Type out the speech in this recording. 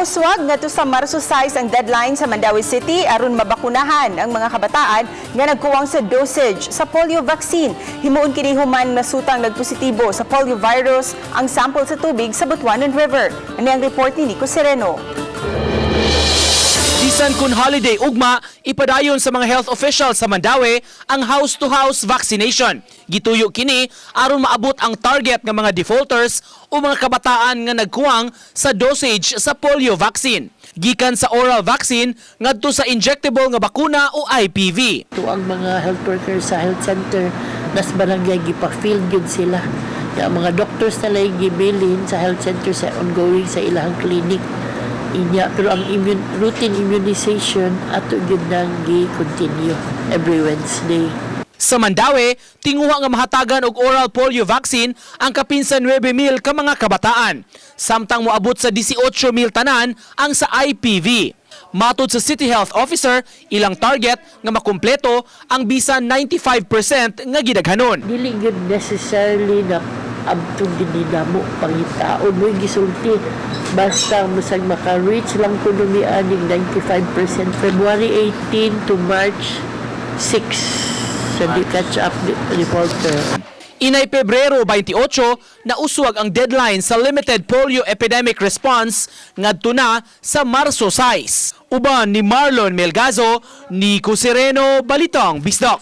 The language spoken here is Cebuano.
Nauswag ngadto sa Marso 6 ang deadline sa Mandaue City aron mabakunahan ang mga kabataan nga nagkuwang sa dosage sa polio vaccine. Himuon kini human nasutang nagpositibo sa polio virus ang sample sa tubig sa Butuanon River. Ani ang report ni Nico Sereno. Bisan kun holiday ugma, ipadayon sa mga health officials sa Mandaue ang house-to-house vaccination. Gituyo kini aron maabot ang target nga mga defaulters o mga kabataan nga nagkuwang sa dosage sa polio vaccine. Gikan sa oral vaccine ngadto sa injectable nga bakuna o IPV. To ang mga health workers sa health center nas barangay, gipa-field gyud sila. Ya, ang mga doctors na lang gibilin sa health center sa ongoing sa ilang clinic inya, pero ang routine immunization ato gyud nang gi-continue every Wednesday. Sa Mandaue, tinguha nga mahatagan og oral polio vaccine ang kapin sa 9,000 ka mga kabataan. Samtang moabot sa 18,000 tanan ang sa IPV. Matod sa City Health Officer, ilang target nga makumpleto ang bisan 95% nga gidaghanon. Dili gyud necessarily na abtong gid namo pangitaon mo gisulti, basta musag maka-reach lang kuno mi aning 95%, February 18 to March 6 sa di catch up reporter. Inay Pebrero 28, nauswag ang deadline sa limited polio epidemic response ngadto na sa Marso 6. Uban ni Marlon Melgazo, Nico Sereno, Balitang Bisdak.